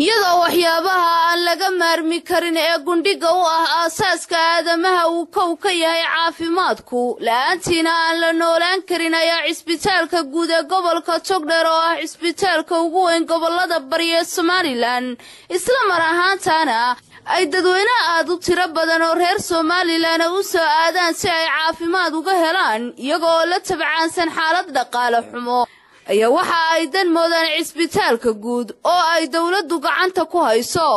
Iyadoo waxyaabaha aan laga maarmi karin ee gundhiga u ah aasaaska aadamaha uu kow ka yahay caafimaadku, la-aantiina aan la noolaan karin, ayaa cisbitaalka guud ee gobolka Togdheer, oo ah cisbitaalka ugu weyn gobolada bari ee Somalilan, isla mar ahaantaana ay dadweyne aad u tiro badan oo reer Somalilan u soo aadaan si ay caafimaad uga helaan, iyaga oo la tabcaansan xaalad dhaqaale xumo, ayaa waxa ay dan moodaan cisbitaalka guud oo ay dowladdu gacanta ku hayso,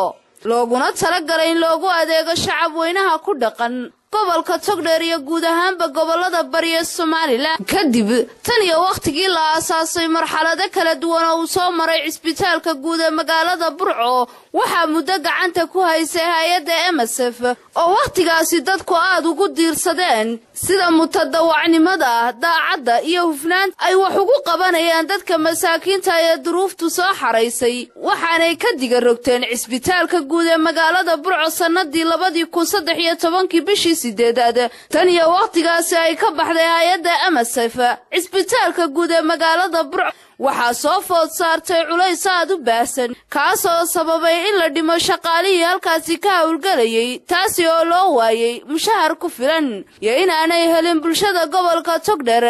looguna talagalay in loogu adeego shacab weynaha ku dhaqan gobolka Togdheer iyo guud ahaanba gobolada bari ee Somalilan. Kadib tan iyo wakhtigii la aasaasay, marxalado kala duwan oo uu soo maray cisbitaalka guud ee magaalada Burco, waxaa muddo gacanta ku haysay hay-adda MSF, oo wakhtigaasi dadku aad ugu diirsadeen sida mutadawacnimada, daacadda iyo hufnaanta ay wax ugu qabanayaan dadka masaakiinta ee duruuftu soo xaraysay. Waxaanay ka diga rogteen cisbitaalka guud ee magaalada Burco sannadii 2013-kii bishii 8aad. Tan iyo wakhtigaasi ay ka baxday hay-adda MSF cisbitaalka guud ee magaalada Burco, waxaa soo food saartay culays aad u baahsan, kaas oo sababay in la dhimo shaqaalihii halkaasi ka howlgelayay, taasi oo loo waayey mushahar ku filan iyo inaanay helin bulshada gobolka Togdheer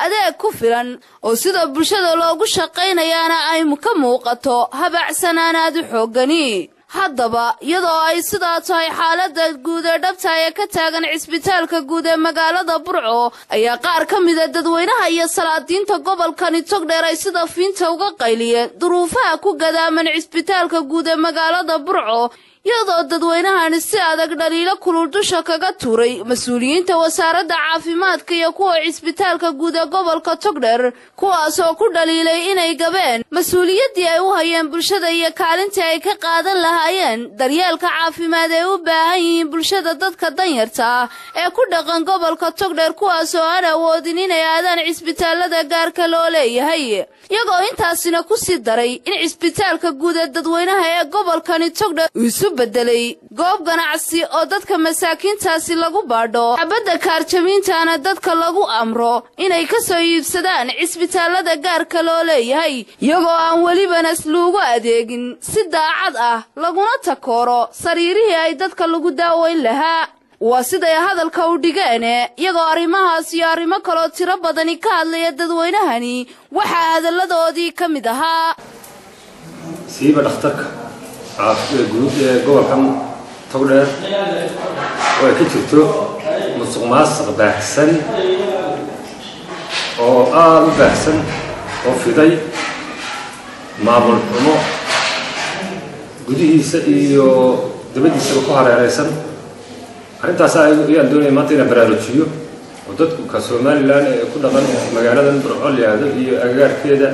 adeeg ku filan, oo sida bulshada loogu shaqaynayaana ay ka muuqato habacsanaan aad u xooggani. Haddaba, iyadoo ay sidaa tahay xaaladda guud ee dhabta ee ka taagan cisbitaalka guud ee magaalada Burco, ayaa qaar ka mida dadweynaha iyo salaadiinta gobolkani Togdheer ay sida fiinta uga qayliyeen duruufaha ku gadaaman cisbitaalka guud ee magaalada Burco, iyadoo dadweynahani si adag dhaliilo kulul dusha kaga tuuray mas-uuliyiinta wasaaradda caafimaadka iyo kuwa cisbitaalka guud ee gobolka Togdheer, kuwaasoo ku dhaliilay inay gabeen mas-uuliyaddii ay u hayeen bulshada iyo kaalintii ay ka qaadan lahaayeen daryeelka caafimaad ay u baahan yihiin bulshada, dadka danyarta ah ee ku dhaqan gobolka Togdheer, kuwaasoo aan awoodin inay aadaan cisbitaalada gaarka loo leeyahay, iyagoo intaasina ku sii daray in cisbitaalka guud ee dadweynaha ee gobolkani Togdheer uu isu bedelay goob ganacsi oo dadka masaakiintaasi lagu baadho, xabadda kaarjamiintana dadka lagu amro inay ka soo iibsadaan cisbitaalada gaarka loo leeyahay, iyagoo aan welibanas luugu adeegin si daacad ah, laguna takooro sariirihii ay dadka lagu daaweyn lahaa. Waa siday hadalka u dhigeene. Iyagoo arrimahaas iyo arrimo kaloo tiro badani ka hadlaya dadweynahani, waxaa hadalladoodii ka mid ahaa: Siiba dhakhtarka guud ee gobolkan Togdheer oo ay ka jirto musuq maasuq baahsan oo aada u baahsan oo fiday, maamul xumo gudihiisa iyo dabadiisaba ku hareeraysan. Arrintaas ayaan doonaya maanta inaan baraarujiyo oo dadku ka Somalilan ee ku dhaqan magaaladan Burco la yihahdo iyo agagaarkeeda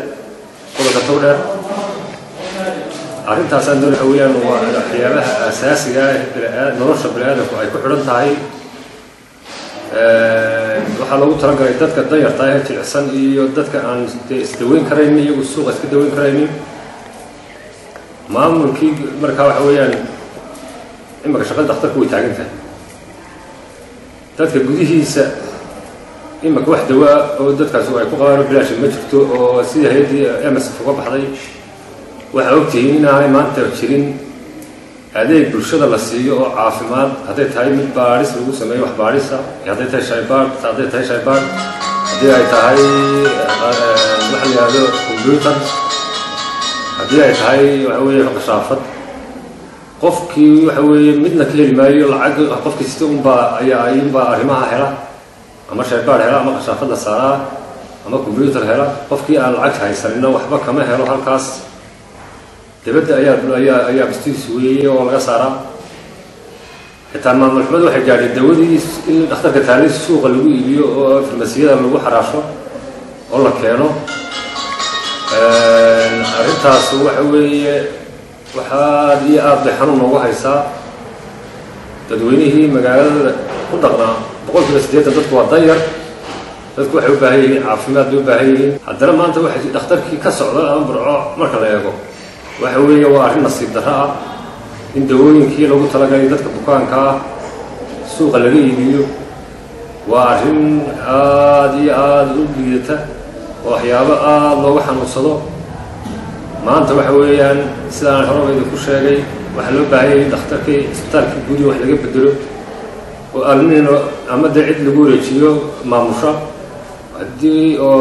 gobolka Togdheer. Arrintaasaan doonay waxa weeyaan waa waxyaabaha asaasiga ah nolosha bini aadamku ay ku xidhan tahay. Waxaa loogu talagalay dadka danyarta ee jilicsan iyo dadka aan isdaweyn karaynin, iyagu suuqa iska daweyn karaynin. Maamulkii markaa waxa weeyaan imaka shaqada dhakhtarku way taagan tahay. Dadka gudihiisa imaka wax dawaa oo dadkaasi ay ku qabaan bilaash ma jirto, oo sidii hay-addii MSF uga baxday waxaa ogtihiin inaanay maanta jirin adeeg bulshada la siiyo oo caafimaad, hadday tahay mid baadhis lagu sameeyo, wax baadhisa, hadday tahay shaybaadh, haddii ay tahay waxa la yihahdo computer, haddii ay tahay waxa weeye qashaafad. Qofkii waxa weeye midna ka heli maayo lacag. Qofkii sita unbaa ayaa unbaa arrimaha hela, ama shaybaadh hela, ama qashaafad la saaraa, ama computer hela. Qofkii aan lacag haysanina waxba kama helo. Halkaas dibadda ayaa bastiis weeye oo laga saaraa. Xitaa maamul xumadu waxay gaadhay dawadii in dhakhtarka taalay suuqa lagu iibiyo oo farmasiyada lagu xaraasho oo la keeno. Arrintaas waxa weeye waxaad iyo aad bay xanuun noogu haysaa dadweynihii magaalada ku dhaqnaa. 80% dadku waa danyar. Dadku waxay u baahan yihiin caafimaad bay u baahan yihiin. Haddana maanta waxay dhakhtarkii ka socda ama Burco marka la eego, waxa weeye waa arrin nasiib darro ah in dawooyinkii lagu talagalay dadka bukaanka ah suuqa laga iibiyo. Waa arrin aada iyo aada u liidata oo waxyaabo aada looga xanuunsado. Maanta waxa weeyaan sidaan horeba idinku sheegay, waxaa loo baahanyay in dhakhtarkii cisbitaalkii guudi wax laga bedelo oo almino ama dee cid lagu wareejiyo maamusho haddii oo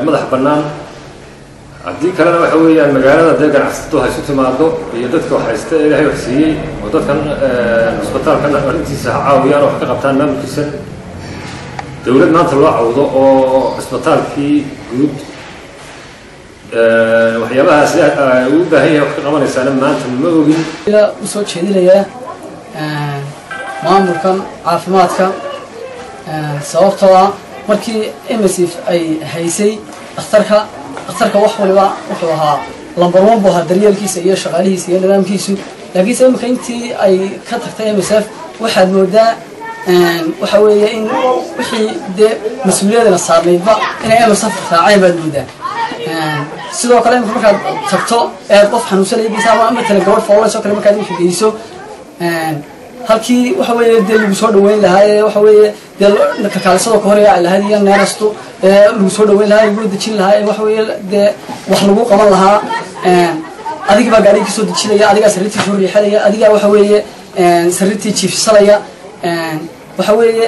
madax bannaan. Haddii kalena waxa weeyaan magaalada dee ganacsatadu haysu timaado iyo dadka wax haysta ee Ilaahay wax siiyey oo dadkan cisbitaalkan arrintiisa ha caawiyaan oo wax ka qabtaan maamulkiisa. Dowlad maanta loo cawdo oo cisbitaalkii guud waxyaabahaas uu u baahan yahay wax ka qabanaysaana maanta ma ogin. U soo jeedinayaa maamulkan caafimaadka, sababtoo ah markii MSF ay haysay dhakhtarka wax waliba wuxuu ahaa number 1 buu ahaa, daryeelkiisa iyo shaqaalihiisa iyo nidaamkiisu. Laakiinse imika intii ay ka tagtay MSF waxaad moodaa waxa weeye in wixii dee mas-uuliyadana saarnaydba inay MSF raaceen baad moodaa. Sidoo kale imika markaad tagto eed qof xanuunsanaya geysa ama matalan gabadh fooleyso kale markaad imika geyso, halkii waxa weeye dee lagu soo dhaweyn lahaa ee waxa weeye dee kalkaalisada ka horyaa lahayd iyo neerastu ee lagu soo dhaweyn lahaa, lagu dejin lahaa ee waxa weeye dee wax lagu qaban lahaa, adiga baa gaadhigii kasoo dejinaya, adigaa sariirtii soo riixanaya, adigaa waxa weeye sariirtii jiifsanaya. Waxa weeye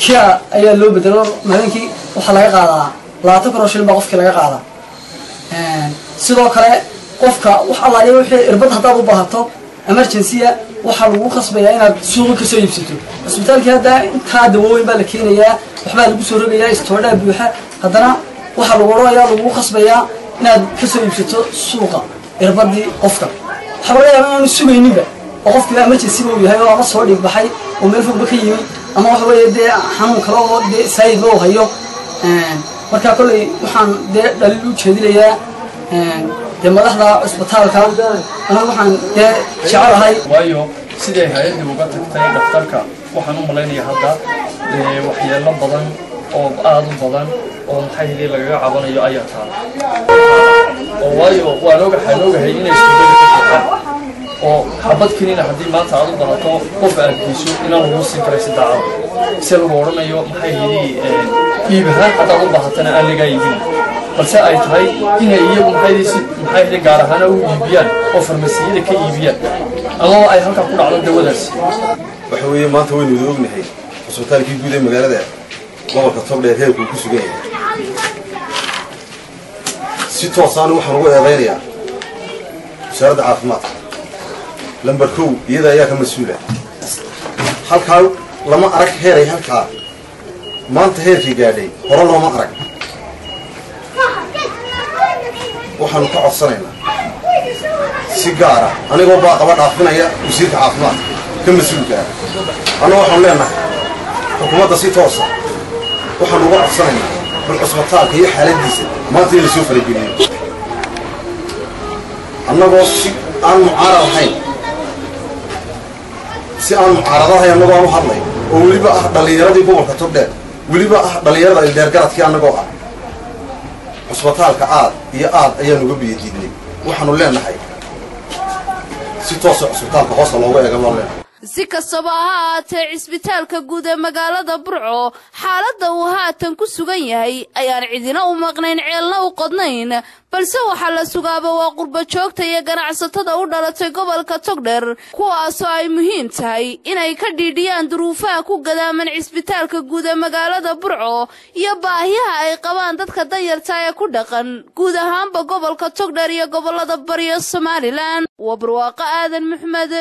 kia ayaa loo bedelo habeenkii waxaa laga qaadaa 20,000 oo shilin baa qofkii laga qaadaa. Sidoo kale qofka wax allaaliya wixii irbad haddaad u baahato emergency-a waxaa lagu khasbayaa inaad suuqa kasoo iibsato. Cisbitaalkii hadda intaa dawooyin baa la keenayaa, waxbaa lagu soo rogayaa, istoodhaa buuxa, haddana waxaa lagu odhanayaa lagu khasbayaa inaad kasoo iibsato suuqa irbadii qofka. Waxaa laga yaabaa inaanu sugayninba oo qofkii emergency-ba uu yahay oo ama soo dhiig baxay oo meel fogba ka yimi ama waxa weeye dee xanuun kale oo dee saayidba uu hayo. Marka kolley waxaan dee dhaliil u jeedinayaa dee madaxda cisbitaalka. Anigu waxaan dee jecelahay, waayo siday hay-addii uga tagtay dhakhtarka waxaan u malaynayaa hadda waxyeelo badan oo aada u badan oo maxay heli lagaga cabanayo ayaa taala, oo waayo waan ogahay inay suuqyada ka jirtaan oo xabad kelina haddii maanta aad u barato qof aad geyso inaan lagu siin karay si daacada se lagu odhanayo maxay heli iib ahaan haddaad u baahatana aan lagaa iibin, balse ay tahay inay iyagu maxay heli gaar ahaan u iibiyaan oo farmasiyada ka iibiyaan ama ay halkaa ku dhacdo dawadaasi. Waxa weeye maanta waynu wada ognahay cusbitaalkii guud ee magaalada gobolka Togdheer heerkuu ku sugan yahay. Si toosaana waxaan ugu eedaynayaa wasaaradda caafimaadka lamber 1, iyada ayaa ka mas-uula. Halkaa lama arag heeray, halkaa maanta heerkii gaadhay hore looma arag. Waxaanu ka codsanaynaa si gaara anigoo baaqaba dhaafinaya wasiirka caafimaadka ka mas-uulka ah, anna waxaanu leenahay xukuumadda si toosa waxaanu uga codsanaynaa bal cusbitaalka iyo xaaladdiisa maanta in lasoo farageliyo, annagoo si aan mucaarad ahayn, si aan mucaarado ahayn annagoo aan u hadlay oo weliba ah dhallinyaradii gobolka Togdheer, weliba ah dhallinyarada ildeergaradkii annagoo ah cusbitaalka aad iyo aad ayaanu uga biyadiidnay. Waxaanu leenahay si toosa cusbitaalka hoosta looga eega baan leenahay. Si kastaba ha ahaatee, cisbitaalka guud ee magaalada Burco xaaladda uu haatan ku sugan yahay ayaan cidina u maqnayn, ceelna u qodnayn, balse waxaa la sugaaba waa qurba joogta iyo ganacsatada u dhalatay gobolka Togdheer, kuwaasoo ay muhiim tahay inay ka dhiidhiyaan duruufaha ku gadaaman cisbitaalka guud ee magaalada Burco iyo baahiyaha ay qabaan dadka danyarta ee ku dhaqan guud ahaanba gobolka Togdheer iyo gobolada bariya Somalilan. Waa Barwaaqo Aadan Maxmed.